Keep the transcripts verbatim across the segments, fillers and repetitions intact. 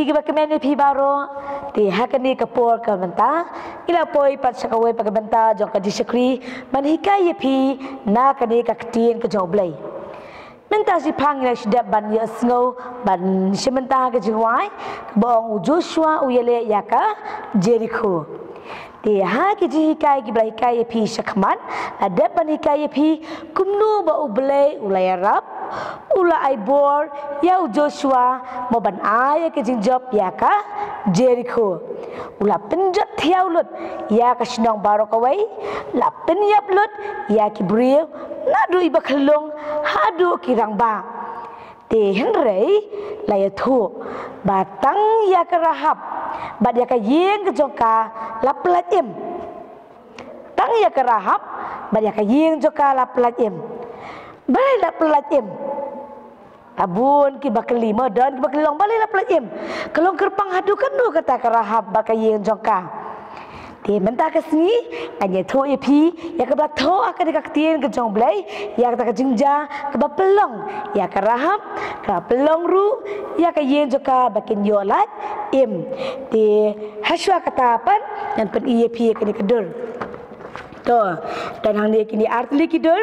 Ki ba kmen ïa phi baroh, te ha kane ka por ka mynta, ngi la poi pat sha kawei pat ka bynta jong ka jingshakri, ban hikai ïa phi, na kane ka ktien ka jong U Blei. Mynta shiphang ngi la shu dep ban ïohsngew, ban shim bynta ka jingrwai, kaba ong u Joshua u ïaleh ïa ka Jerikho. Te ha ki jinghikai ki ba la hikai ïa phi shakhmat, la dep ban hikai ïa phi, kumno ba U Blei u la ïarap, u la ai bor, ïa u Joshua, mo ban ai ïa ka jingjop ïa ka Jerikho. U la pynjot thiaw lut, ïa ka shnong baroh kawei, la pynïap lut, ïa ki briew, naduh i ba khyllung, haduh ki rangbah. Te hynrei, la ïathuh, ba tang ïa ka Rahab, bad ïa ka ïing ka jong ka, la pyllait im. Tang ïa ka Rahab, bad ïa ka ïing jong ka la pyllait im. Balei la pyllait im? Bun ki ba kylli mo, don ki ba kylli long balei la pyllait im. Ka long kyrpang haduh katno kata ka Rahab bad ka ïing jong ka. Te mynta ka sngi, ngan ïathuh ïa phi, ïa kaba la thoh ha kane ka ktien ka jong U Blei, ïa kata ka jingjia, kaba pynlong, ïa ka Rahab, kaba pynlong ruh, ïa ka ïing jong ka ba kin ïoh lait im. Te hashwa kata pat, ngan pyni ïa phi ïa kane ka dur. To, don hangne kine ar tylli ki dur,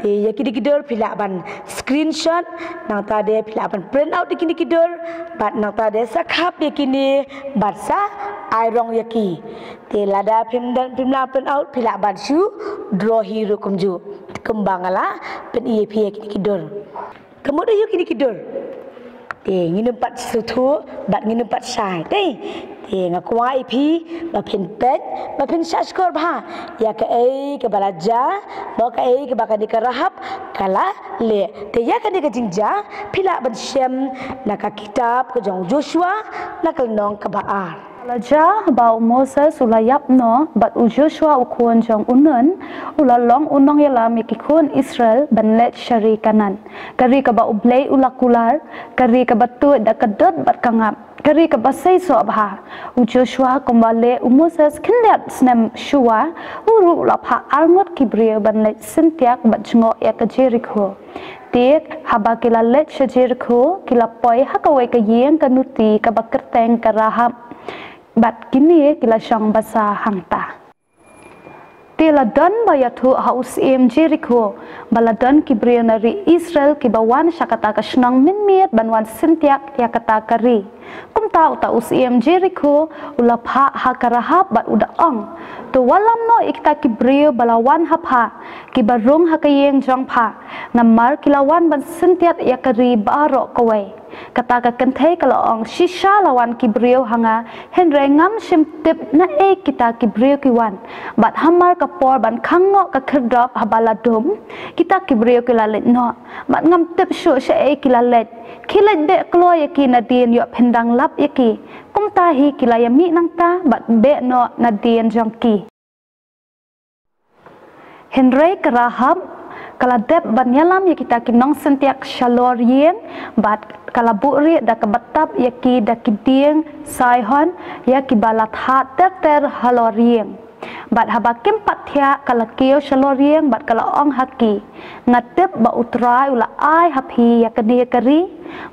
te ïa kine ki dur phi lah ban screenshot, nangta de phi lah ban print out ïa kine ki dur, bad nangta de sa khap ïa kine, bad sa ai rong ïa ki. Te lada phim don, phim lah print out, phi lah ban shu draw hi ruh kumjuh. Kumba nga la pyni ïa phi ïa kine ki dur. Ka mut aïu kine ki dur? Te ngin ym pat sngewthuh, bad ngin ym pat shai. Te, te nga kwah ïa phi, ba phin peit, ba phin shah shkor bha. Ïa kaei kaba la jia, bad kaei kaba kane ka Rahab, ka la leh. Te ïa kane ka jingjia, phi lah ban shem, na ka kitab ka jong u Joshua, na ka lynnong kaba ar. La jia ba u Moses u la ïap noh, bad u Joshua u khun jong u Nun, u la long u nongïalam ïa ki khun Israel ban leit sha ri Kanaan. Ka ri kaba U Blei u la kular, ka ri kaba tuid da ka dud bad ka ngap, ka ri kaba seisoh bha. U Joshua kumba leh u Moses khyndiat snem shuwa, u ruh u la phah arngut ki briew ban leit syntiak bad jngoh ïa ka Jerikho. Te, haba ki la leit sha Jerikho, ki la poi ha kawei ka ïing ka nuti kaba kyrteng ka Rahab. Bad kine ki la shong basa hangta. Te la don ba ïathuh ha u syiem Jerikho, ba la don ki briew na ri Israel kiba wan sha kata ka shnong mynmiet ban wan syntiak ïa kata ka ri. Kumta uta u syiem Jerikho, u la phah ha ka Rahab bad u da ong. To wallam noh ïa kita ki briew ba la wan ha pha, kiba rung ha ka ïing jong pha, namar ki la wan ban syntiat ïa ka ri baroh kawei. Kata ka kynthei ka la ong, shisha la wan ki briew ha nga, hynrei ngam shym tip naei kita ki briew ki wan. Bad hamar ka por ban khang noh ka khyrdop haba la dum, kita ki briew ki la leit noh. Bad ngam tip shuh shaei ki la leit. Khie leit beh kloi ïa ki nadien ïoh phin dang lap ïa ki. Kumta hi ki la ïamih nangta bad beh noh nadien jong ki. Hynrei ka Rahab, ka la dep ban ïalam ïa kita ki nongsyntiak shalor ïing, bad ka la buhrieh da kaba tap ïa ki da ki dieng saihon, ïa kiba la thad ter ter halor ïing. Bad haba kim pat thiah ka la kiew shalor ïing bad ka la ong ha ki, nga tip ba U Trai u la ai ha phi ïa kane ka ri,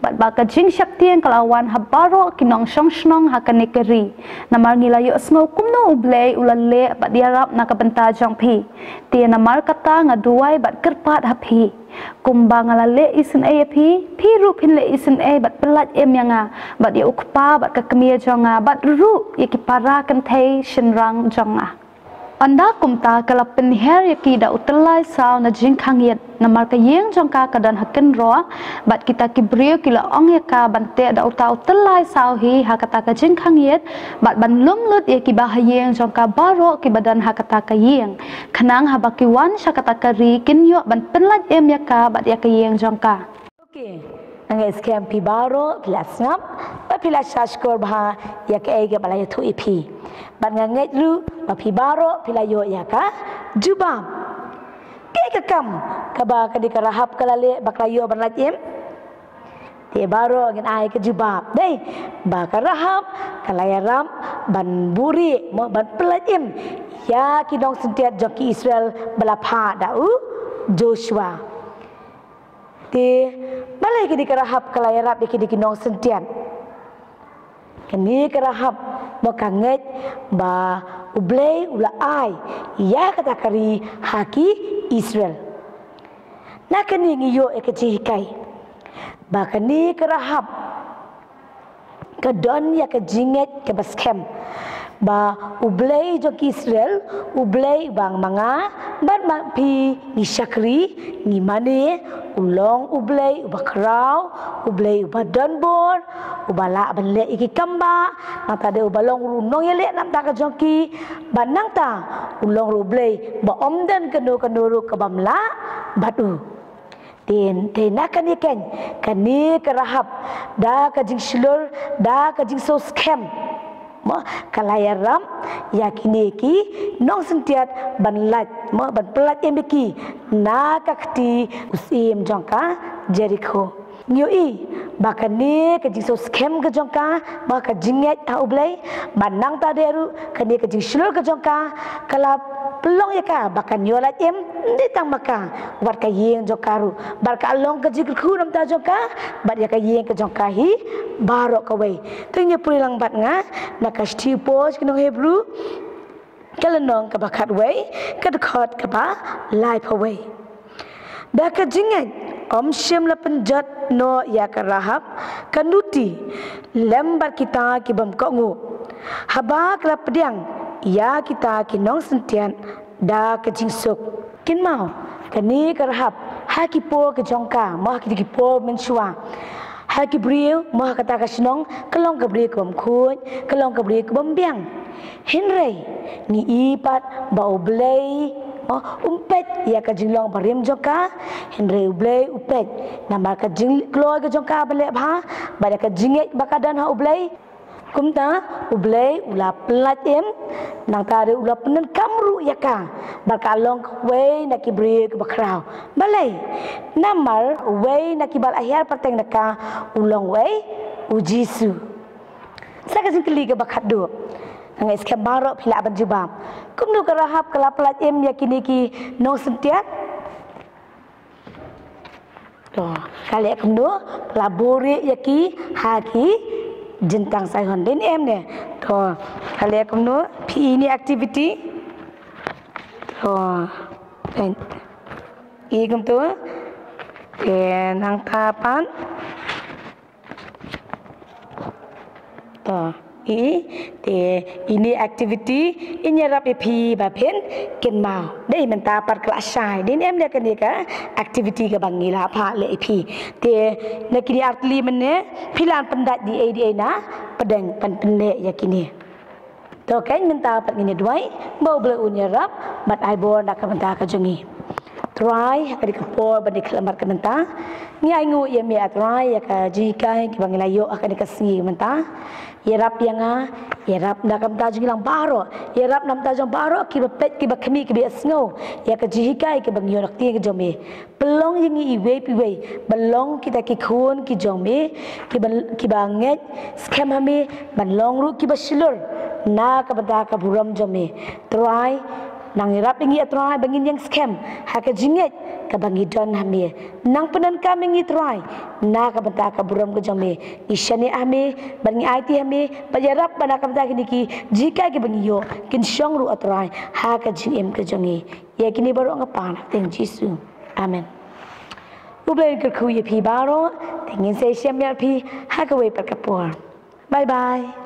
bad ba ka jingsheptieng ka la wan ha baroh ki nongshong shnong ha kane ka ri. Namar ngi la ïohsngew kumno U Blei u la leh bad ïarap na ka bynta jong phi. Te namar kata nga duwai bad kyrpad ha phi. Kumba nga la leh isynei ïa phi, phi ruh phin leh isynei bad pyllait im ïa nga, bad ïa u kpa bad ka kmie jong nga, bad ruh ïa ki para kynthei shynrang jong nga. Ynda kumta ka la pynhiar ïa ki da u tyllai saw na jingkhang ïit, namar ka ïing jong ka ka don ha kynroh, bad kita ki briew ki la ong ïa ka ban teh da uta u tyllai saw hi ha kata ka jingkhang ïit, bad ban lum lut ïa kiba ha ïing jong ka baroh kiba don ha kata ka ïing. Khnang haba ki wan sha kata ka ri kin ïoh ban pynlait im ïa ka bad ïa ka ïing jong ka. Okay. Nga ngeit skhem phi baroh phi la sngap, bad phi la shah shkor bha ïa kaei kaba la ïathuh ïa phi. Bad nga ngeit ruh ba phi baroh phi la ïoh ïa ka jubab. Kaei ka kam kaba kane ka Rahab ka la leh ba ka la ïoh ban lait im? Te baroh ngin ai ka jubab. Dei, ba ka Rahab ka la ïarap ban buhrieh, mo, ban pynlait im ïa ki nongsyntiat jong ki Israel ba la phah da u Joshua. Te balei kane ka Rahab ka la ïarap ïa kine ki nongsyntiat? Kane ka Rahab ba ka ngeit ba U Blei u la ai ïa kata ka ri ha ki Israel. Na kane ngi ïoh ïa ka jinghikai ba kane ka Rahab ka don ïa ka jingngeit kaba skhem ba U Blei jong ki Israel, U Blei uba ma nga bad ma phi ngi shakri, ngi mane, u long U Blei uba khraw, U Blei uba don bor, uba lah ban leh ïa ki kam ba, nangta de uba long ruh u nongïaleh namar ka jong ki, bad nangta u long ruh U Blei ba ym don kano kano ruh ka bym lah bad u. Te, te na kane keiñ, kane ka Rahab da ka jingshlur, da ka jingsngewskhem, mo, ka la ïarap ïa kine ki nongsyntiat ban lait, mo, ban pyllait im ïa ki na ka kti u syiem jong ka Jerikho. Ngi ïohi ba kane ka jingsngewskhem ka jong ka, ba ka jingngeit ha U Blei, ba nangta de ruh kane ka jingshlur ka jong ka ka la pynlong ïa ka ba kan ïoh lait im, ym dei tang ma ka, wat ka ïing jong ka ruh, bad ka long ka jingkyrkhu namar jong ka bad ïa ka ïing ka jong ka hi baroh kawei. To ngin ïa pule lang bad nga na ka shithi u Paul sha ki nong Hebru, ka lynnong kaba khatwei, ka dkhot kaba laiphew wei. Da ka jingngeit ym shym la pynjot noh ïa ka Rahab ka nuti lem bad kita ki bym kohnguh, haba ka la pdiang ïa kita ki nongsyntiat da ka jingsuk. Kynmaw, kane ka Rahab ha ki por ka jong ka, mo, ha ki por mynshuwa, ha ki briew, mo, ha kata ka shnong ka long ka briew ka bym khuid, ka long ka briew ka bym biang. Hynrei ngi i pat ba U Blei, mo, um peit ïa ka jinglong barim jong ka, hynrei U Blei u peit namar ka jingkloi ka jong ka ba leh bha bad ïa ka jingngeit ba ka don ha U Blei. Kumta U Blei u la pyllait im, nangta de u la pyndonkam ruh ïa ka bad ka long kawei na ki briew kiba khraw. Balei? Namar uwei na kiba la hiar pateng na ka u long uwei, U Jisu. Sa ka jingkylli kaba khatduh, nga ngeit skhem baroh phi lah ban jubab. Kumno ka Rahab ka la pyllait im ïa kine ki nongsyntiat? To, ka leh kumno? Ka la buhrieh ïa ki ha ki jyntang Saihon, dei ne em ne? To, ka leh kumno? Phi i ne activity? To, i kumto? Te nangta pat, to, i, te, ine activity in ïarap ïa phi ba phin kynmaw. Dei mynta pat ka la shai, dei ne em ne kane ka activity kaba ngi la phah leh ïa phi. Te na kine ar tylli mynne phi lah ban pyndait dei ei dei ei na pdeng ban pynleh ïa kine. To, keiñ mynta pat ngin ïa duwai ba U Blei un ïarap bad ai bor na ka bynta ka jong ngi. Trai, ha kane ka por ba ngi khlem bad ka mynta, ngi ainguh ïa me, ah Trai, ïa ka jinghikai kiba ngi la ïoh ha kane ka sngi mynta. Ïarap ïa nga, ïarap na ka bynta jong ngi lang baroh, ïarap na ka bynta jong baroh kiba peit, kiba khmih, kiba ïohsngew ïa ka jinghikai kiba ngi ïoh na ka ktien ka jong me. Pynlong ïa ngi iwei pa iwei ban long kita ki khun ki jong me, kiba, kiba ngeit skhem ha me, ban long ruh kiba shlur na ka bynta ka burom jong me. Trai, nang ïarap ïa ngi, ah Trai, ba ngin ïeng skhem ha ka jingngeit kaba ngi don ha me. Nang pyndonkam ïa ngi, Trai, na ka bynta ka burom ka jong me. Ngi shaniah ha me, bad ngi aiti ha me, bad ïarap ba na ka bynta kine ki jinghikai kiba ngi ïoh kin shong ruh, ah Trai, ha ka jingim ka jong ngi. Ïa kine baroh nga pan ha ka kyrteng Jisu. Amen. U Blei un kyrkhu ïa phi baroh, te ngin sa ïashem ïa phi ha kawei pat ka por. Bye bye.